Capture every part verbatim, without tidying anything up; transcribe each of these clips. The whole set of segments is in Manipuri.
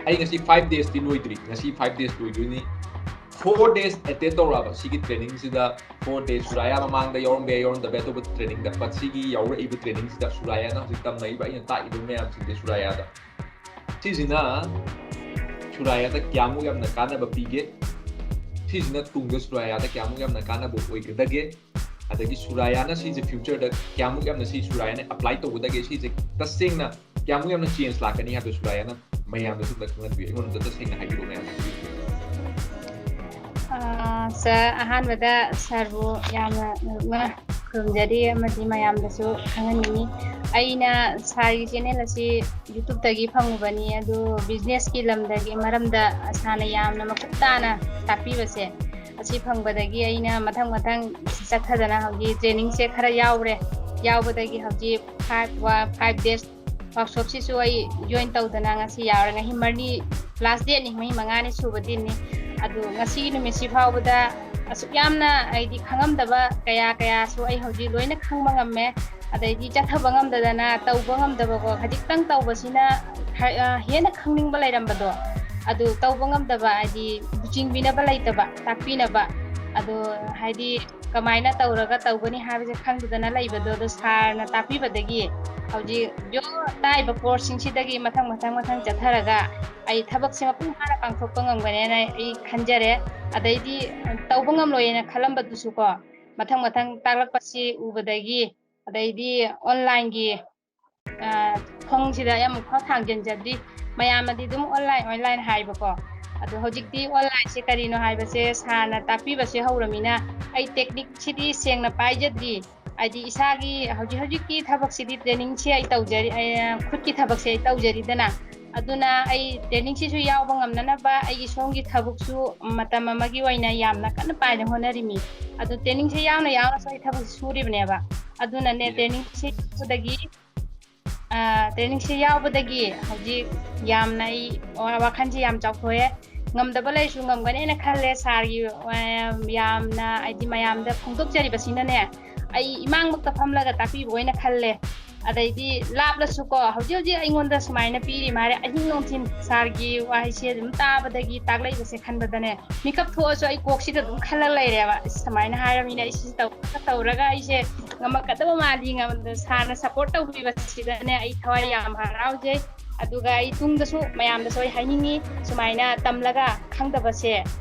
ꯑꯩ ꯉꯁꯤ five days ꯇꯤ ꯂꯣꯏꯗ꯭ꯔꯤ, ꯉꯁꯤ five days ꯂꯣꯏꯗꯣꯏꯅꯤ꯫ Four days attend ꯇꯧꯔꯛꯑꯕ ꯁꯤꯒꯤ training ꯁꯤꯗ꯫ Four days ꯁꯨꯔꯥꯌꯥ ꯃꯃꯥꯡꯗ ꯌꯥꯎꯔꯝꯕ ꯌꯥꯏ, ꯌꯥꯎꯔꯝꯗꯕ ꯌꯥꯏ ꯑꯇꯣꯞꯄ training ꯗ, but ꯁꯤꯒꯤ ꯌꯥꯎꯔꯛꯏꯕ training ꯁꯤꯗ ꯁꯨꯔꯥꯌꯥꯅ ꯍꯧꯖꯤꯛ ꯇꯝꯅꯔꯤꯕ ꯑꯩꯅ ꯇꯥꯛꯏꯕ ꯃꯌꯥꯝꯁꯤꯡꯁꯦ ꯁꯨꯔꯥꯌꯥꯗ, ꯁꯤꯁꯤꯅ ꯁꯨꯔꯥꯌꯥꯗ ꯀꯌꯥꯃꯨꯛ ꯌꯥꯝꯅ ꯀꯥꯟꯅꯕ ꯄꯤꯒꯦ, ꯁꯤꯁꯤꯅ ꯇꯨꯡꯗ ꯁꯨꯔꯥꯌꯥꯗ ꯀꯌꯥꯃꯨꯛ ꯌꯥꯝꯅ ꯀꯥꯟꯅꯕ ꯑꯣꯏꯒꯗꯒꯦ, ꯑꯗꯒꯤ ꯁꯨꯔꯥꯌꯥꯅ ꯁꯤꯁꯦ future ꯗ ꯀꯌꯥꯃꯨꯛ ꯌꯥꯝꯅ ꯁꯤ ꯁꯨꯔꯥꯌꯥꯅ apply ꯇꯧꯒꯗꯒꯦ, ꯁꯤꯁꯦ ꯇꯁꯦꯡꯅ ꯀꯌꯥꯃꯨꯛ ꯌꯥꯝꯅ change ꯂꯥꯛꯀꯅꯤ ꯍꯥꯏꯕꯗꯣ ꯁꯨꯔꯥꯌꯥꯅ ꯃꯌꯥꯝꯗꯁꯨ ꯑꯝꯇ ꯈꯪꯍꯟꯕꯤꯌꯨ, ꯑꯩꯉꯣꯟꯗ ꯇꯁꯦꯡꯅ ꯍꯥꯏꯕꯤꯔꯛꯑꯣ ꯃꯌꯥꯝꯗꯁꯨ꯫ ꯑꯥ, ꯁꯥꯔ, ꯑꯍꯥꯟꯕꯗ ꯁꯥꯔꯕꯨ ꯌꯥꯝꯅ ꯅꯧꯅ ꯈꯨꯔꯨꯝꯖꯔꯤ ꯑꯃꯗꯤ ꯃꯌꯥꯝꯗꯁꯨ ꯈꯪꯍꯟꯅꯤꯡꯉꯤ꯫ ꯑꯩꯅ ꯁꯥꯔꯒꯤ channel ꯑꯁꯤ YouTube ꯇꯒꯤ ꯐꯪꯉꯨꯕꯅꯤ, ꯑꯗꯨ business ꯀꯤ ꯂꯝꯗꯒꯤ ꯃꯔꯝꯗ ꯁꯥꯔꯅ ꯌꯥꯝꯅ ꯃꯈꯨꯠ ꯇꯥꯅ ꯇꯥꯛꯄꯤꯕꯁꯦ, ꯑꯁꯤ ꯐꯪꯕꯗꯒꯤ ꯑꯩꯅ ꯃꯊꯪ ꯃꯊꯪ ꯆꯠꯊꯗꯅ ꯍꯧꯖꯤꯛ training ꯁꯦ ꯈꯔ ꯌꯥꯎꯔꯦ꯫ ꯌꯥꯎꯕꯗꯒꯤ ꯍꯧꯖꯤꯛ five ꯋꯥ-, five days workshop ꯁꯤꯁꯨ ꯑꯩ join ꯇꯧꯗꯅ ꯉꯁꯤ ꯌꯥꯎꯔꯦ꯫ ꯉꯁꯤ ꯃꯔꯤ last date ꯅꯤ, ꯃꯔꯤ ꯃꯉꯥꯅꯤ ꯁꯨꯕ ꯗꯤꯟꯅꯤ꯫ ꯑꯗꯨ ꯉꯁꯤꯒꯤ ꯅꯨꯃꯤꯠꯁꯤ ꯐꯥꯎꯕꯗ ꯑꯁꯨꯛ ꯌꯥꯝꯅ ꯑꯩꯗꯤ ꯈꯪꯉꯝꯗꯕ ꯀꯌꯥ ꯀꯌꯥꯁꯨ ꯑꯩ ꯍꯧꯖꯤꯛ ꯂꯣꯏꯅ ꯈꯪꯕ ꯉꯝꯃꯦ, ꯑꯗꯩꯗꯤ ꯆꯠꯊꯕ ꯉꯝꯗꯗꯅ ꯇꯧꯕ ꯉꯝꯗꯕꯀꯣ, ꯈꯖꯤꯛꯇꯪ ꯇꯧꯕꯁꯤꯅ ꯍ-, ꯑ, ꯍꯦꯟꯅ ꯈꯪꯅꯤꯡꯕ ꯂꯩꯔꯝꯕꯗꯣ ꯑꯗꯨ ꯇꯧꯕ ꯉꯝꯗꯕ, ꯍꯥꯏꯗꯤ ꯂꯨꯆꯤꯡꯕꯤꯅꯕ ꯂꯩꯇꯕ, ꯇꯥꯛꯄꯤꯅꯕ꯫ ꯑꯗꯣ ꯍꯥꯏꯗꯤ ꯀꯃꯥꯏꯅ ꯇꯧꯔꯒ ꯇꯧꯒꯅꯤ ꯍꯥꯏꯕꯁꯦ ꯈꯪꯗꯗꯅ ꯂꯩꯕꯗꯣ, ꯑꯗꯣ ꯁꯥꯔꯅ ꯇꯥꯛꯄꯤꯕꯗꯒꯤ ꯍꯧꯖꯤꯛ ꯌꯣ ꯇꯥꯛꯏꯕ course ꯁꯤꯡꯁꯤꯗꯒꯤ ꯃꯊꯪ ꯃꯊꯪ ꯃꯊꯪ ꯆꯠꯊꯔꯒ ꯑꯩ ꯊꯕꯛꯁꯦ ꯃꯄꯨꯡ ꯐꯥꯅ ꯄꯥꯡꯊꯣꯛꯄ ꯉꯝꯒꯅꯦꯅ ꯑꯩ ꯈꯟꯖꯔꯦ꯫ ꯑꯗꯩꯗꯤ ꯇꯧꯕ ꯉꯝꯂꯣꯏꯅ ꯈꯜꯂꯝꯕꯗꯨꯁꯨ ꯀꯣ, ꯃꯊꯪ ꯃꯊꯪ ꯇꯥꯛꯂꯛꯄꯁꯤ ꯎꯕꯗꯒꯤ, ꯑꯗꯩꯗꯤ online ꯒꯤ, ꯑ, ꯈꯣꯡꯁꯤꯗ ꯑꯩ ꯑꯃꯨꯛ ꯐꯥꯎ ꯊꯥꯡꯖꯤꯟꯖꯗ꯭ꯔꯤ꯫ ꯃꯌꯥꯝꯅꯗꯤ ꯑꯗꯨꯝ online, online ꯍꯥꯏꯕꯀꯣ꯫ ꯑꯗꯣ ꯍꯧꯖꯤꯛꯇꯤ online ꯁꯦ ꯀꯔꯤꯅꯣ ꯍꯥꯏꯕꯁꯦ ꯁꯥꯔꯅ ꯇꯥꯛꯄꯤꯕꯁꯦ ꯍꯧꯔꯃꯤꯅ ꯑꯩ technique ꯁꯤꯗꯤ ꯁꯦꯡꯅ ꯄꯥꯏꯖꯗ꯭ꯔꯤ꯫ ꯍꯥꯏꯗꯤ ꯏꯁꯥꯒꯤ ꯍꯧꯖꯤꯛ ꯍꯧꯖꯤꯛꯀꯤ ꯊꯕꯛꯁꯤꯗꯤ training ꯁꯦ ꯑꯩ ꯇꯧꯖꯔꯤ, ꯑꯩ, ꯑ, ꯈꯨꯠꯀꯤ ꯊꯕꯛꯁꯦ ꯑꯩ ꯇꯧꯖꯔꯤꯗꯅ꯫ ꯑꯗꯨꯅ ꯑꯩ training ꯁꯤꯁꯨ ꯌꯥꯎꯕ ꯉꯝꯅꯅꯕ ꯑꯩꯒꯤ ꯁꯣꯝꯒꯤ ꯊꯕꯛꯁꯨ ꯃꯇꯝ ꯑꯃꯒꯤ ꯑꯣꯏꯅ ꯌꯥꯝꯅ ꯀꯟꯅ ꯄꯥꯏꯅ ꯍꯣꯠꯅꯔꯤꯃꯤ꯫ ꯑꯗꯨ training ꯁꯦ ꯌꯥꯎꯅ ꯌꯥꯎꯅꯁꯨ ꯑꯩ ꯊꯕꯛꯁꯦ ꯁꯨꯔꯤꯕꯅꯦꯕ꯫ ꯑꯗꯨꯅꯅꯦ training ꯁꯦ ꯌꯥꯎꯕꯗꯒꯤ, ꯑ, training ꯁꯦ ꯌꯥꯎꯕꯗꯒꯤ ꯍꯧꯖꯤꯛ ꯌꯥꯝꯅ ꯑꯩ ꯋꯥ-, ꯋꯥꯈꯜꯁꯦ ꯌꯥꯝ ꯆꯥꯎꯊꯣꯛꯑꯦ꯫ ꯉꯝꯗꯕ ꯂꯩꯔꯁꯨ ꯉꯝꯒꯅꯦꯅ ꯈꯜꯂꯦ꯫ ꯁꯥꯔꯒꯤ, ꯑ, ꯌꯥꯝꯅ ꯍꯥꯏꯗꯤ ꯃꯌꯥꯝꯗ ꯐꯣꯡꯗꯣꯛꯆꯔꯤꯕꯁꯤꯅꯅꯦ, ꯑꯩ ꯏꯃꯥꯡꯃꯛꯇ ꯐꯝꯂꯒ ꯇꯥꯛꯄꯤꯕ ꯑꯣꯏꯅ ꯈꯜꯂꯦ꯫ ꯑꯗꯩꯗꯤ ꯂꯥꯞꯂꯁꯨꯀꯣ, ꯍꯧꯖꯤꯛ ꯍꯧꯖꯤꯛ ꯑꯩꯉꯣꯟꯗ ꯁꯨꯃꯥꯏꯅ ꯄꯤꯔꯤ ꯃꯥꯔꯦ, ꯑꯍꯤꯡ ꯅꯨꯡꯊꯤꯜ ꯁꯥꯔꯒꯤ ꯋꯥꯍꯩꯁꯦ ꯑꯗꯨꯝ ꯇꯥꯕꯗꯒꯤ, ꯇꯥꯛꯂꯛꯏꯕꯁꯦ ꯈꯟꯕꯗꯅꯦ, ꯃꯤꯀꯞ ꯊꯣꯛꯑꯁꯨ ꯑꯩ ꯀꯣꯛꯁꯤꯗ ꯑꯗꯨꯝ ꯈꯜꯂ ꯂꯩꯔꯦꯕ꯫ "ꯑꯁ, ꯁꯨꯃꯥꯏꯅ ꯍꯥꯏꯔꯃꯤꯅ ꯑꯩ ꯁꯤ ꯇꯧꯔꯒ, ꯇꯧꯔꯒ ꯑꯩꯁꯦ ꯉꯝꯃꯛꯀꯗꯕ ꯃꯥꯜꯂꯤ", ꯉꯝꯗ ꯁꯥꯔꯅ ꯁꯞꯄꯣꯔꯠ ꯇꯧꯕꯤꯕꯁꯤꯗꯅꯦ ꯑꯩ ꯊꯋꯥꯏ ꯌꯥꯝ ꯍꯔꯥꯎꯖꯩ꯫ ꯑꯗꯨꯒ ꯑꯩ ꯇꯨꯡꯗꯁꯨ ꯃꯌꯥꯝꯗꯁꯨ ꯑꯩ ꯍꯥꯏꯅꯤꯡꯉꯤ, ꯁꯨꯃꯥꯏꯅ ꯇꯝꯂꯒ ꯈꯪꯗꯕꯁꯦ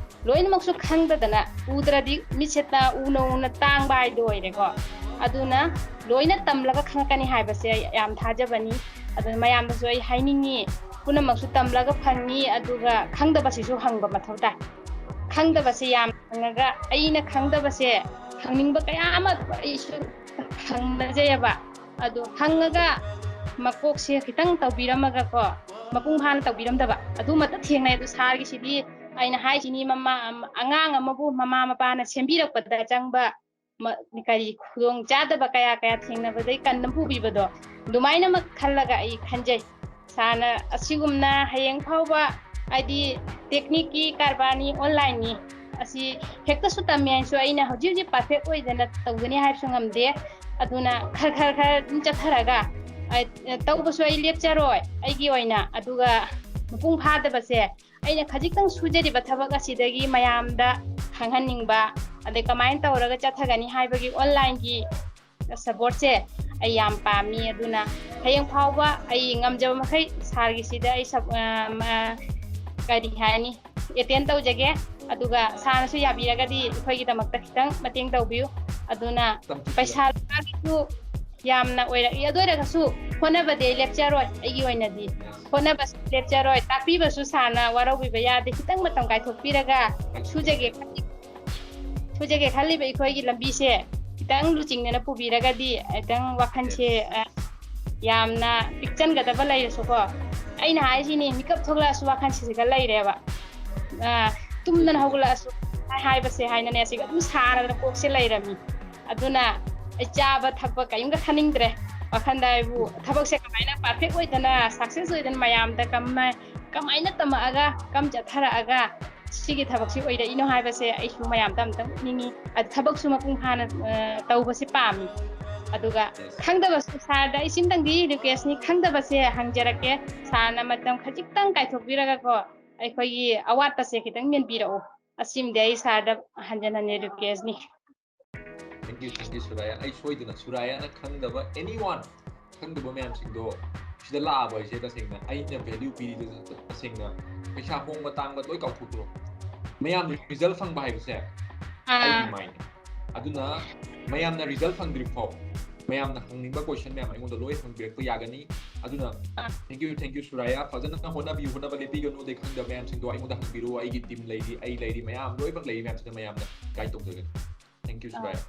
ꯂꯣꯏꯅꯃꯛꯁꯨ ꯈꯪꯗꯗꯅ, ꯎꯗ꯭ꯔꯗꯤ ꯃꯤꯠꯁꯦꯠꯇ ꯎꯅ ꯎꯅ ꯇꯥꯡꯕ ꯍꯥꯏꯗꯣ ꯑꯣꯏꯔꯦꯀꯣ꯫ ꯑꯗꯨꯅ ꯂꯣꯏꯅ ꯇꯝꯂꯒ ꯈꯪꯉꯛꯀꯅꯤ ꯍꯥꯏꯕꯁꯦ ꯑꯩ ꯌꯥꯝ ꯊꯥꯖꯕꯅꯤ꯫ ꯑꯗꯨꯅ ꯃꯌꯥꯝꯗꯁꯨ ꯑꯩ ꯍꯥꯏꯅꯤꯡꯉꯤ, ꯄꯨꯝꯅꯃꯛꯁꯨ ꯇꯝꯂꯒ ꯐꯪꯉꯤ, ꯑꯗꯨꯒ ꯈꯪꯗꯕꯁꯤꯁꯨ ꯍꯪꯕ ꯃꯊꯧ ꯇꯥꯏ꯫ ꯈꯪꯗꯕꯁꯦ ꯌꯥꯝ ꯍꯪꯉꯒ, ꯑꯩꯅ ꯈꯪꯗꯕꯁꯦ ꯍꯪꯅꯤꯡꯕ ꯀꯌꯥ ꯑꯃ ꯑꯩꯁꯨ ꯍꯪꯅꯖꯩꯑꯕ꯫ ꯑꯗꯣ ꯍꯪꯉꯒ ꯃꯀꯣꯛꯁꯦ ꯈꯤꯇꯪ ꯇꯧꯕꯤꯔꯝꯃꯒꯀꯣ, ꯃꯄꯨꯡ ꯐꯥꯅ ꯇꯧꯕꯤꯔꯝꯗꯕ ꯑꯗꯨꯃꯛꯇ ꯊꯦꯡꯅꯩ꯫ ꯑꯗꯣ ꯁꯥꯔꯒꯤꯁꯤꯗꯤ ꯑꯩꯅ ꯍꯥꯏꯁꯤꯅꯤ, ꯃꯃꯥ, ꯑꯉꯥꯡ ꯑꯃꯕꯨ ꯃꯃꯥ ꯃꯄꯥꯅ ꯁꯦꯝꯕꯤꯔꯛꯄꯗ ꯆꯪꯕ ꯃ-, ꯀꯔꯤ ꯈꯨꯗꯣꯡ ꯆꯥꯗꯕ ꯀꯌꯥ ꯀꯌꯥ ꯊꯦꯡꯅꯕꯗꯩ ꯀꯟꯅ ꯄꯨꯕꯤꯕꯗꯣ, ꯑꯗꯨꯃꯥꯏꯅꯃꯛ ꯈꯜꯂꯒ ꯑꯩ ꯈꯟꯖꯩ꯫ ꯁꯥꯔꯅ ꯑꯁꯤꯒꯨꯝꯅ ꯍꯌꯦꯡ ꯐꯥꯎꯕ, ꯍꯥꯏꯗꯤ, ꯇꯦꯛꯅꯤꯛꯀꯤ ꯀꯔꯕꯥꯔꯅꯤ, ꯑꯣꯟꯂꯥꯏꯟꯅꯤ, ꯑꯁꯤ ꯍꯦꯛꯇꯁꯨ ꯇꯝꯃꯦ ꯍꯥꯏꯅꯁꯨ ꯑꯩꯅ ꯍꯧꯖꯤꯛ ꯍꯧꯖꯤꯛ ꯄꯔꯐꯦꯛ ꯑꯣꯏꯗꯅ ꯇꯧꯒꯅꯤ ꯍꯥꯏꯕꯁꯨ ꯉꯝꯗꯦ꯫ ꯑꯗꯨꯅ ꯈꯔ ꯈꯔ ꯈꯔ ꯑꯗꯨꯝ ꯆꯠꯊꯔꯒ, ꯑ, ꯇꯧꯕꯁꯨ ꯑꯩ ꯂꯦꯞꯆꯔꯣꯏ ꯑꯩꯒꯤ ꯑꯣꯏꯅ꯫ ꯑꯗꯨꯒ ꯃꯄꯨꯡ ꯐꯥꯗꯕꯁꯦ ꯑꯩꯅ ꯈꯖꯤꯛꯇꯪ ꯁꯨꯖꯔꯤꯕ ꯊꯕꯛ ꯑꯁꯤꯗꯒꯤ ꯃꯌꯥꯝꯗ ꯈꯪꯍꯟꯅꯤꯡꯕ, ꯑꯗꯩ ꯀꯃꯥꯏꯅ ꯇꯧꯔꯒ ꯆꯠꯊꯒꯅꯤ ꯍꯥꯏꯕꯒꯤ ꯑꯣꯟꯂꯥꯏꯟꯒꯤ ꯁꯞꯄꯣꯔꯠꯁꯦ ꯑꯩ ꯌꯥꯝ ꯄꯥꯝꯃꯤ꯫ ꯑꯗꯨꯅ ꯍꯌꯦꯡ ꯐꯥꯎꯕ ꯑꯩ ꯉꯝꯖꯕ ꯃꯈꯩ ꯁꯥꯔꯒꯤꯁꯤꯗ ꯑꯩ ꯁꯞ-, ꯑ, ꯃ-, ꯀꯔꯤ ꯍꯥꯏꯅꯤ, ꯑꯦꯇꯦꯟ ꯇꯧꯖꯒꯦ꯫ ꯑꯗꯨꯒ ꯁꯥꯔꯅꯁꯨ ꯌꯥꯕꯤꯔꯒꯗꯤ ꯑꯩꯈꯣꯏꯒꯤꯗꯃꯛꯇ ꯈꯤꯇꯪ ꯃꯇꯦꯡ ꯇꯧꯕꯤꯌꯨ꯫ ꯑꯗꯨꯅ ꯄꯩꯁꯥ ꯂꯨꯄꯥꯒꯤꯁꯨ ꯌꯥꯝꯅ ꯑꯣꯏꯔꯛꯏ, ꯑꯗꯨ ꯑꯣꯏꯔꯒꯁꯨ ꯍꯣꯠꯅꯕꯗꯤ ꯑꯩ ꯂꯦꯞꯆꯔꯣꯏ꯫ ꯑꯩꯒꯤ ꯑꯣꯏꯅꯗꯤ ꯍꯣꯠꯅꯕꯁꯨ ꯂꯦꯞꯆꯔꯣꯏ꯫ ꯇꯥꯛꯄꯤꯕꯁꯨ ꯁꯥꯔꯅ ꯋꯥꯔꯧꯕꯤꯕ ꯌꯥꯗꯦ꯫ ꯈꯤꯇꯪ ꯃꯇꯝ ꯀꯥꯏꯊꯣꯛꯄꯤꯔꯒ ꯁꯨꯖꯒꯦ ꯈꯜꯂꯤ-, ꯁꯨꯖꯒꯦ ꯈꯜꯂꯤꯕ ꯑꯩꯈꯣꯏꯒꯤ ꯂꯝꯕꯤꯁꯦ ꯈꯤꯇꯪ ꯂꯨꯆꯤꯡꯅꯅ ꯄꯨꯕꯤꯔꯒꯗꯤ ꯈꯤꯇꯪ ꯋꯥꯈꯜꯁꯦ, ꯑ, ꯌꯥꯝꯅ ꯄꯤꯛꯆꯟꯒꯗꯕ ꯂꯩꯔꯁꯨꯀꯣ, ꯑꯩꯅ ꯍꯥꯏꯁꯤꯅꯤ, ꯃꯤꯀꯞ ꯊꯣꯛꯂꯛꯑꯁꯨ ꯋꯥꯈꯜꯁꯤꯗ ꯂꯩꯔꯦꯕ꯫ ꯑ, ꯇꯨꯝꯗꯅ ꯍꯧꯒꯠꯂꯛꯑꯁꯨ ꯍꯥꯏꯕꯁꯦ ꯍꯥꯏꯅꯅꯦ, ꯑꯁꯤꯒ ꯑꯗꯨꯝ ꯁꯥꯔꯗꯅ ꯀꯣꯛꯁꯦ ꯂꯩꯔꯝꯃꯤ꯫ ꯑꯗꯨꯅ ꯑꯩ ꯆꯥꯕ ꯊꯛꯄ ꯀꯔꯤꯝꯇ ꯈꯟꯅꯤꯡꯗ꯭ꯔꯦ꯫ ꯋꯥꯈꯜꯗ ꯍꯥꯏꯕꯨ ꯊꯕꯛꯁꯦ ꯀꯃꯥꯏꯅ ꯄꯔꯐꯦꯛ ꯑꯣꯏꯗꯅ, ꯁꯛꯁꯦꯁ ꯑꯣꯏꯗꯅ, ꯃꯌꯥꯝꯗ ꯀꯃꯥꯏ-, ꯀꯃꯥꯏꯅ ꯇꯝꯃꯛꯑꯒ, ꯀꯝ ꯆꯠꯊꯔꯛꯑꯒ ꯁꯤꯒꯤ ꯊꯕꯛꯁꯤ ꯑꯣꯏꯔꯛꯏꯅꯣ ꯍꯥꯏꯕꯁꯦ ꯑꯩꯁꯨ ꯃꯌꯥꯝꯗ ꯑꯝꯇꯪ ꯎꯠꯅꯤꯡꯉꯤ꯫ ꯑꯗ ꯊꯕꯛꯁꯨ ꯃꯄꯨꯡ ꯐꯥꯅ, ꯑ, ꯇꯧꯕꯁꯦ ꯄꯥꯝꯃꯤ꯫ ꯑꯗꯨꯒ ꯈꯪꯗꯕꯁꯨ ꯁꯥꯔꯗ ꯑꯩ ꯁꯤꯝꯇꯪꯗꯤ ꯔꯤꯀ꯭ꯋꯦꯁꯅꯤ, ꯈꯪꯗꯕꯁꯦ ꯍꯪꯖꯔꯛꯀꯦ, ꯁꯥꯔꯅ ꯃꯇꯝ ꯈꯖꯤꯛꯇꯪ ꯀꯥꯏꯊꯣꯛꯄꯤꯔꯒꯀꯣ ꯑꯩꯈꯣꯏꯒꯤ ꯑꯋꯥꯠꯄꯁꯦ ꯈꯤꯇꯪ ꯃꯦꯟꯕꯤꯔꯛꯎ꯫ ꯑꯁꯤꯃꯗꯤ ꯑꯩ ꯁꯥꯔꯗ ꯍꯟꯖꯟ ꯍꯟꯖꯟ ꯔꯤꯀ꯭ꯋꯦꯁꯅꯤ꯫ Thank you, thank you, ꯁꯨꯔꯥꯌꯥ꯫ ꯑꯩ ꯁꯣꯏꯗꯅ ꯁꯨꯔꯥꯌꯥꯅ ꯈꯪꯗꯕ anyone, ꯈꯪꯗꯕ ꯃꯌꯥꯝꯁꯤꯡꯗꯣ ꯁꯤꯗ ꯂꯥꯛꯑꯕ ꯍꯥꯏꯁꯦ ꯇꯁꯦꯡꯅ ꯑꯩꯅ ꯚꯦꯂ꯭ꯌꯨ ꯄꯤꯔꯤꯗꯨ ꯇꯁꯦꯡꯅ ꯄꯩꯁꯥ ꯍꯣꯡꯕ ꯇꯥꯡꯕ ꯂꯣꯏ ꯀꯥꯎꯊꯣꯛꯈ꯭ꯔꯣ꯫ ꯃꯌꯥꯝꯅ ꯔꯤꯖꯜ ꯐꯪꯕ ꯍꯥꯏꯕꯁꯦ ꯑꯩꯒꯤ ꯃꯥꯏꯟ꯫ ꯑꯗꯨꯅ ꯃꯌꯥꯝꯅ ꯔꯤꯖꯜ ꯐꯪꯗ꯭ꯔꯤ ꯐꯥꯎ ꯃꯌꯥꯝꯅ ꯍꯪꯅꯤꯡꯕ ꯀꯣꯏꯁꯟ ꯃꯌꯥꯝ ꯑꯩꯉꯣꯟꯗ ꯂꯣꯏ ꯍꯪꯕꯤꯔꯛꯄ ꯌꯥꯒꯅꯤ꯫ ꯑꯗꯨꯅ thank you, thank you, ꯁꯨꯔꯥꯌꯥ꯫ ꯐꯖꯅ ꯍꯣꯠꯅꯕꯤꯌꯨ, ꯍꯣꯠꯅꯕ ꯂꯦꯞꯄꯤꯒꯅꯨ꯫ ꯑꯗꯩ ꯈꯪꯗꯕ ꯃꯌꯥꯝꯁꯤꯡꯗꯣ ꯑꯩꯉꯣꯟꯗ ꯍꯪꯕꯤꯔꯛꯑꯣ꯫ ꯑꯩꯒꯤ ꯇꯤꯝ ꯂꯩꯔꯤ, ꯑꯩ ꯂꯩꯔꯤ, ꯃꯌꯥꯝ ꯂꯣꯏꯅꯃꯛ ꯂꯩꯔꯤ ꯃꯌꯥꯝꯁꯤꯗ ꯃꯌꯥꯝꯅ ꯒꯥꯏꯗ ꯇꯧꯖꯒꯅꯤ꯫ Thank you, ꯁꯨꯔꯥꯌꯥ꯫